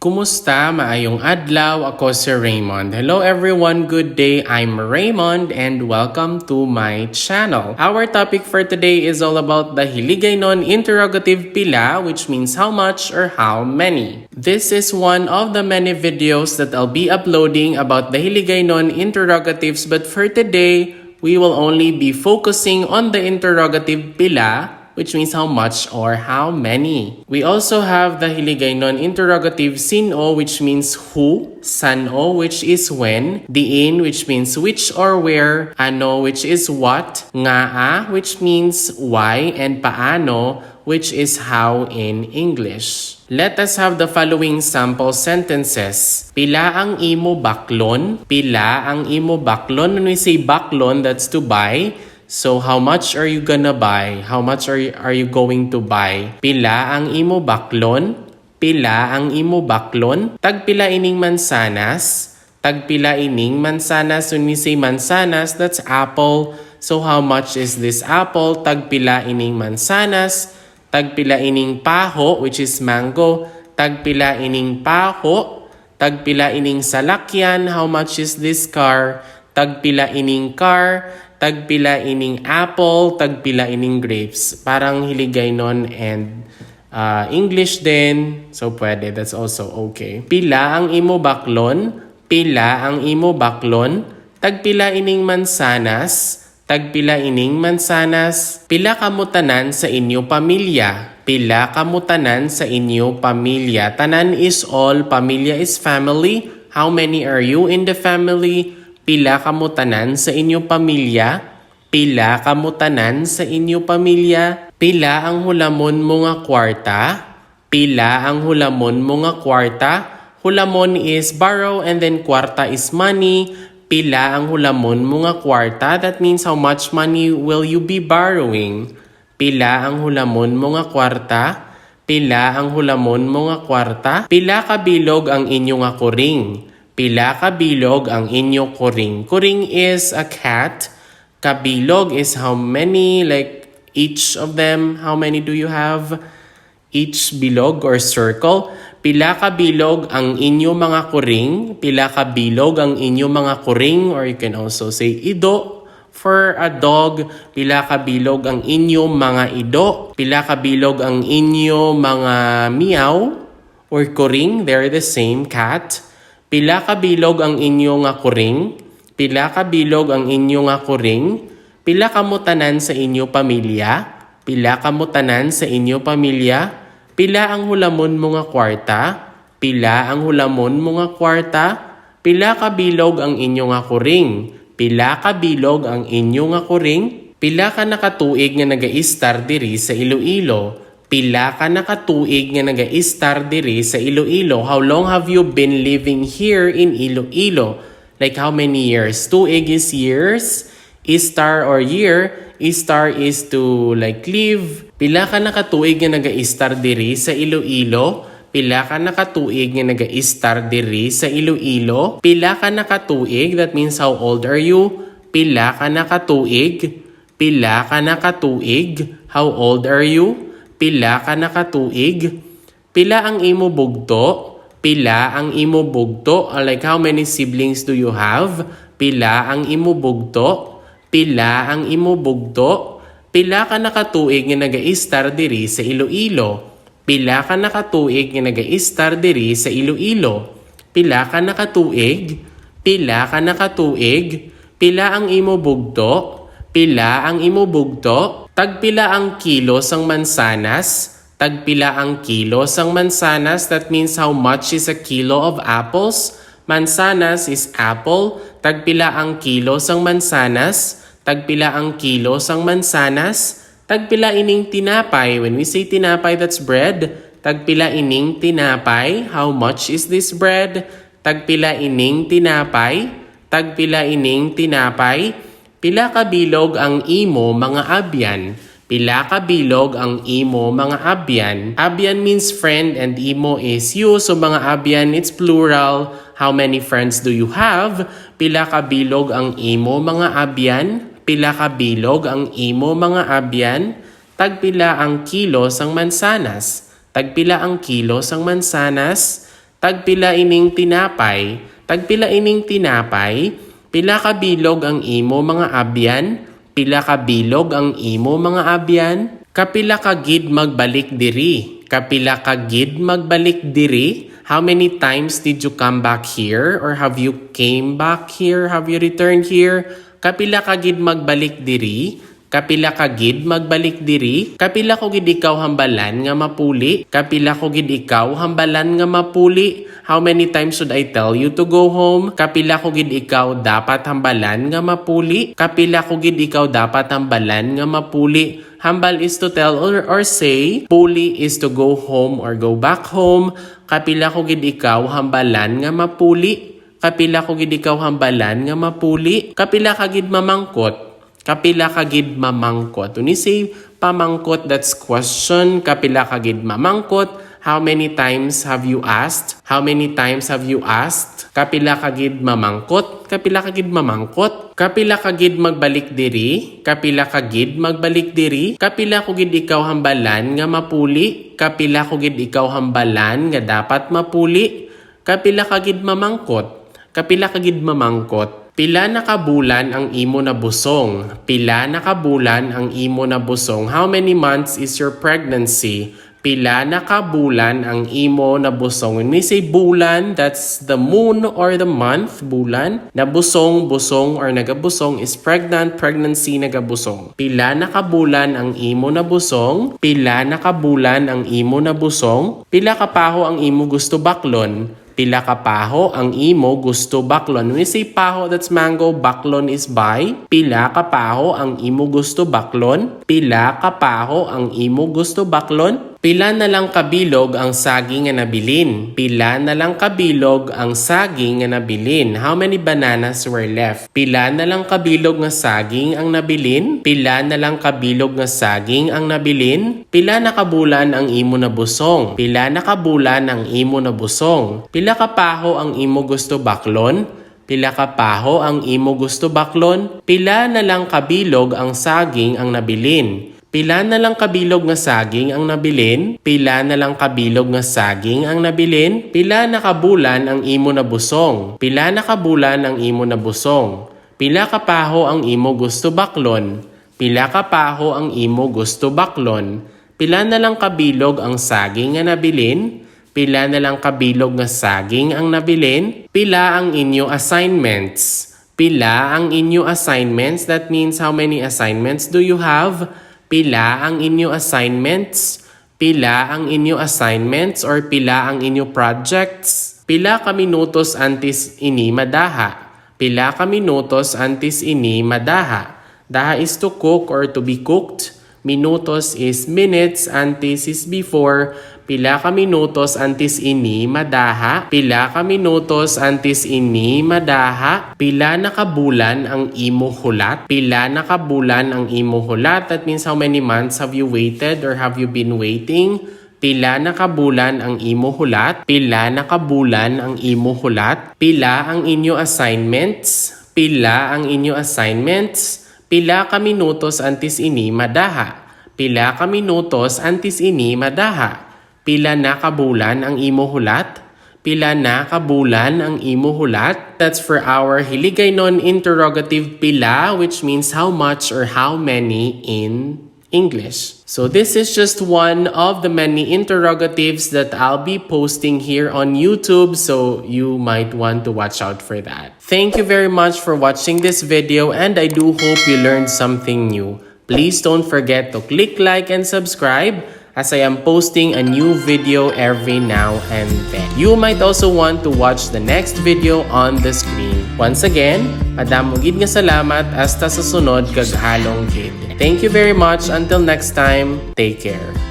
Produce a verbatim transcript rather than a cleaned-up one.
Kumusta? Maayong adlaw. Ako si Raymond. Hello everyone, good day. I'm Raymond and welcome to my channel. Our topic for today is all about the Hiligaynon interrogative pila, which means how much or how many. This is one of the many videos that I'll be uploading about the Hiligaynon interrogatives, but for today, we will only be focusing on the interrogative pila, which means how much or how many. We also have the Hiligaynon interrogative sin-o, which means who, san-o, which is when, diin, which means which or where, ano, which is what, ngaa, which means why, and paano, which is how in English. Let us have the following sample sentences. Pila ang imo baklon? Pila ang imo baklon? When we say baklon, that's to buy. So, how much are you gonna buy? How much are you, are you going to buy? Pila ang imo baklon? Pila ang imo baklon? Tagpila ining mansanas? Tagpila ining mansanas? When we say mansanas, that's apple. So, how much is this apple? Tagpila ining mansanas? Tagpila ining paho, which is mango? Tagpila ining paho? Tagpila ining salakyan? How much is this car? Tagpila ining car? Tagpila ining apple? Tagpila ining grapes? Parang Hiligaynon and, ah, English din. So, pwede. That's also okay. Pila ang imo baklon? Pila ang imo baklon? Tagpila ining mansanas? Tagpila ining mansanas? Pila kamo tanan sa inyo pamilya? Pila kamo tanan sa inyo pamilya? Tanan is all, pamilya is family. How many are you in the family? Pila kamo tanan sa inyo pamilya? Pila kamo tanan sa inyo pamilya? Pila ang hulamon mo nga kwarta? Pila ang hulamon mo nga kwarta? Hulamon is borrow and then kwarta is money. Pila ang hulamon mo nga kwarta? That means how much money will you be borrowing? Pila ang hulamon mo nga kwarta? Pila ang hulamon mo nga kwarta? Pila ka bilog ang inyo nga kuring? Pila ka bilog ang inyo kuring? Kuring is a cat. Kabilog is how many, like, each of them, how many do you have? Each bilog or circle. Pila ka bilog ang inyo mga kuring? Pila ka bilog ang inyo mga kuring? Or you can also say ido for a dog. Pila ka bilog ang inyo mga ido? Pila ka bilog ang inyo mga meow or kuring? They're the same, cat. Pila ka bilog ang inyo nga kuring? Pila ka bilog ang inyo nga kuring? Pila kamo tanan sa inyo pamilya? Pila kamo tanan sa inyo pamilya? Pila ang hulamon mo nga kwarta? Pila ang hulamon mo nga kwarta? Pila ka bilog ang inyo nga kuring? Pila ka bilog ang inyo nga kuring? Pila ka na ka tuig nga nagaistar diri sa Iloilo? Pila ka na ka tuig nga nagaistar diri sa Iloilo? How long have you been living here in Iloilo? Like, how many years? Tuig is years. Istar or year. Istar is to, like, live. Pila ka na ka tuig nga nagaistar diri sa Iloilo? Pila ka na ka tuig nga nagaistar diri sa Iloilo? Pila ka na ka tuig? That means, how old are you? Pila ka na ka tuig? Pila ka na ka tuig? How old are you? Pila ka na ka tuig? Pila ang imo bugto? Pila ang imo bugto? Or, like, how many siblings do you have? Pila ang imo bugto? Pila ang imo bugto? Pila ka na ka tuig nga nagaistar diri sa Iloilo? Pila ka na ka tuig nga nagaistar diri sa Iloilo? Pila ka na ka tuig? Pila ka na ka tuig? Pila ang imo bugto? Pila ang imo bugto? Tagpila ang kilo sang mansanas? Tagpila ang kilo sang mansanas? That means, how much is a kilo of apples? Mansanas is apple. Tagpila ang kilo sang mansanas? Tagpila ang kilo sang mansanas? Tagpila ining tinapay? When we say tinapay, that's bread. Tagpila ining tinapay? How much is this bread? Tagpila ining tinapay? Tagpila ining tinapay? Pila ka bilog ang imo mga abyan? Pila ka bilog ang imo mga abyan? Abyan means friend and imo is you. So, mga abyan, it's plural. How many friends do you have? Pila ka bilog ang imo mga abyan? Pila ka bilog ang imo mga abyan? Tagpila ang kilo sang mansanas? Tagpila ang kilo sang mansanas? Tagpila ining tinapay? Tagpila ining tinapay? Pila ka bilog ang imo mga abyan? Pila ka bilog ang imo mga abyan? Kapila ka gid magbalik diri? Kapila ka gid magbalik diri? How many times did you come back here? Or have you came back here? Have you returned here? Kapila ka gid magbalik diri? Kapila ka gid magbalik diri? Kapila ko gid ikaw hambalan nga mapuli? Kapila ko gid ikaw hambalan nga mapuli? How many times should I tell you to go home? Kapila ko gid ikaw dapat hambalan nga mapuli? Kapila ko gid ikaw dapat hambalan nga mapuli? Hambal is to tell or, or say. Puli is to go home or go back home. Kapila ko gid ikaw hambalan nga mapuli? Kapila ko gid ikaw hambalan nga mapuli? Kapila ka gid mamangkot? Kapila ka gid mamangkot? When you say pamangkot, that's question. Kapila ka gid mamangkot? How many times have you asked? How many times have you asked? Kapila ka gid mamangkot? Kapila ka gid mamangkot? Kapila ka gid magbalik diri? Kapila ka gid magbalik diri? Kapila ko gid ikaw hambalan nga mapuli? Kapila ko gid ikaw hambalan nga dapat mapuli? Kapila ka gid mamangkot? Kapila ka gid mamangkot? Pila na ka bulan ang imo nabusong? Pila na ka bulan ang imo nabusong? How many months is your pregnancy? Pila na ka bulan ang imo nabusong? When we say bulan, that's the moon or the month, bulan. Nabusong, busong, or nagabusong is pregnant, pregnancy, nagabusong. Pila na ka bulan ang imo nabusong? Pila na ka bulan ang imo nabusong? Pila ka paho ang imo gusto baklon? Pila ka paho ang imo gusto baklon? When we say paho, that's mango. Baklon is buy. Pila ka paho ang imo gusto baklon? Pila ka paho ang imo gusto baklon? Pila na lang ka bilog ang saging nga nabilin? Pila na lang ka bilog ang saging nga nabilin? How many bananas were left? Pila na lang ka bilog nga saging ang nabilin? Pila na lang ka bilog nga saging ang nabilin? Pila na ka bulan ang imo nabusong? Pila na ka bulan ang imo nabusong? Pila ka paho ang imo gusto baklon? Pila ka paho ang imo gusto baklon? Pila na lang ka bilog ang saging ang nabilin? Pila na lang ka bilog nga saging ang nabilin? Pila na lang ka bilog nga saging ang nabilin? Pila na ka bulan ang imo nabusong? Pila na ka bulan ang imo nabusong? Pila ka paho ang imo gusto baklon? Pila ka paho ang imo gusto baklon? Pila na lang ka bilog ang saging nga nabilin? Pila na lang ka bilog nga saging ang nabilin? Pila ang inyo assignments? Pila ang inyo assignments? That means, how many assignments do you have? Pila ang inyo assignments? Pila ang inyo assignments or pila ang inyo projects? Pila ka minutos antes ini madaha? Pila ka minutos antes ini madaha? Daha is to cook or to be cooked. Minutos is minutes, antes is before. Pila ka minutos antes ini madaha? Pila ka minutos antes ini madaha? Pila na ka bulan ang imo hulat? Pila na ka bulan ang imo hulat? That means, how many months have you waited or have you been waiting? Pila na ka bulan ang imo hulat? Pila na ka bulan ang imo hulat? Pila ang inyo assignments? Pila ang inyo assignments? Pila ka minutos antes ini madaha? Pila ka minutos antes ini madaha? Pila na ka bulan ang imo hulat? Pila na ka bulan ang imo hulat? That's for our Hiligaynon interrogative pila, which means how much or how many in English. So this is just one of the many interrogatives that I'll be posting here on YouTube, so you might want to watch out for that. Thank you very much for watching this video, and I do hope you learned something new. Please don't forget to click like and subscribe as I am posting a new video every now and then. You might also want to watch the next video on the screen. Once again, madamo gid nga salamat, hasta sa sunod kag halong gid. Thank you very much. Until next time, take care.